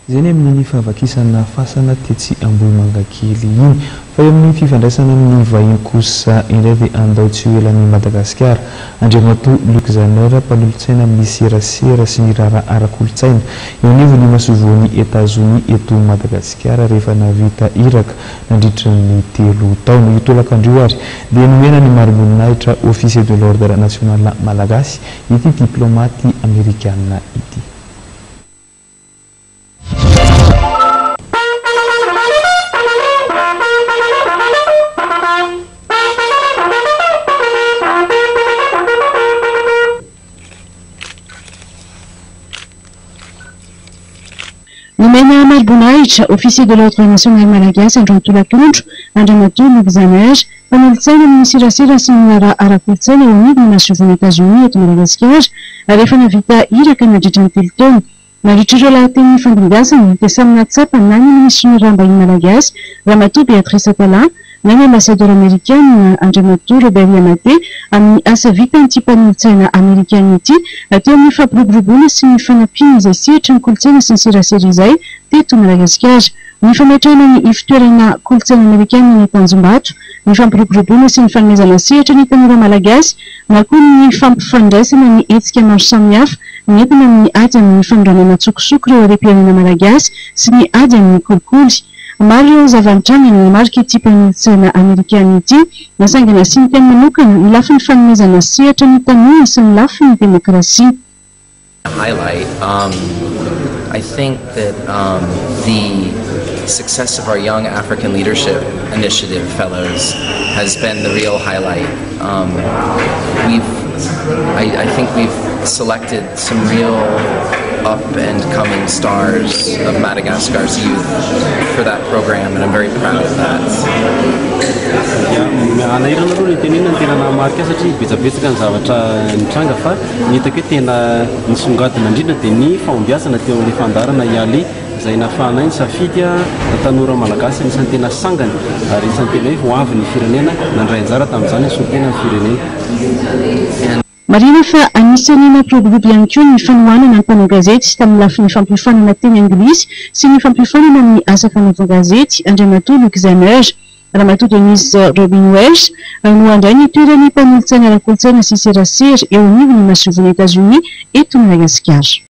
Izay ny amin'iny fahavakisana fasana tetsy Ambohimangakely iny. Fa eo amin'ny fifandraisana amin'ny vahiny kosa indray dia andao tsy ho ela an'i Madagasikara. Andriamatoa Luc Zanner, mpanolotsaina amin'ny serasera sy ny raharaha ara-kolontsaina eo anivon'ny masoivohon'i Etazonia eto Madagasikara rehefa nahavita iraka nandritra ny telo taona. Io tolakandro io ary dia nomena ny mariboninahitra Officier de l'Ordre National Malagasy ity diplaomaty amerikana ity. Nomena mari-boninahitra Officier de l'Ordre National Malagasy androany tolakandro, Andriamatoa Luc Zanner, mpanolotsaina amin'ny serasera sy ny raharaha ara-kolontsaina eo anivon'ny masoivohon'i Etazonia eto Madagasikara, rehefa nahavita iraka nandritra ny telo taona. Nandritra ireo lahateny nifandimbiasana dia samy nahatsapa na ny minisitry ny Raharaham-bahiny malagasy, Ramatoa Béatrice Atallah, na ny ambasadaoro amerikana, Andriamatoa Robert Yamate, amin'ny asa vitan'ity mpanolotsaina amerikana ity teo amin'ny fampiroboroboana sy ny fanampiana izay sehatry ny kolontsaina sy ny serasera izay teto Madagasikara. Ny fametrahana ny ivon-toerana kolontsaina amerikana eny Tanjombato, ny fampiroboroboana sy ny fanomezana sehatra ny tanora malagasy na koa ny fampifandraisana ny hetsika maro samihafa nentina amin'ny ady amin'ny fanondranana an-tsokosoko ireo harem-pirenena malagasy sy ny ady amin'ny kolikoly. Maro ireo zava-nitranga nanamarika ity mpanolotsaina amerikana ity, na saingy nasiany teny manokana ny lafiny fanomezana sehatra ny tanora sy ny lafiny demokrasia. Highlight, um, I think that um, the success of our Young African Leadership Initiative Fellows has been the real highlight. Um, we've, I, I think we've selected some real up and coming stars of Madagascar's youth for that program, and I'm very proud of that. Anahirana aloha ny tenenina ny tena nahamarika ahy satria betsabetsaka ny zavatra nitranga fa ny hitako hoe tena nisongadina indrindra dia ny fahombiazana teo amin'ilay fandaharana Yale izay nahafahanay nisafidy tanora malagasy anisan'ny tena sangany ary anisan'ny tena hoe ho avy ny firenena nandray anjara tamin'izany nisolo tena ny firenena. Marihina fa anisan'ny nampiroborobo ihany koa ny fanohanana ny mpanao gazety tamin'ny lafiny fampiofanana teny anglisy sy ny fampiofanana amin'ny asa fanaovan-gazety Andriamatoa Luc Zenner. Ramatoa Denise Robin Welsh no handray ny toeran'ny mpanolotsaina ara-kolontsaina sy serasera eo anivon'ny masoivohon'i Etazonia eto Madagasikara.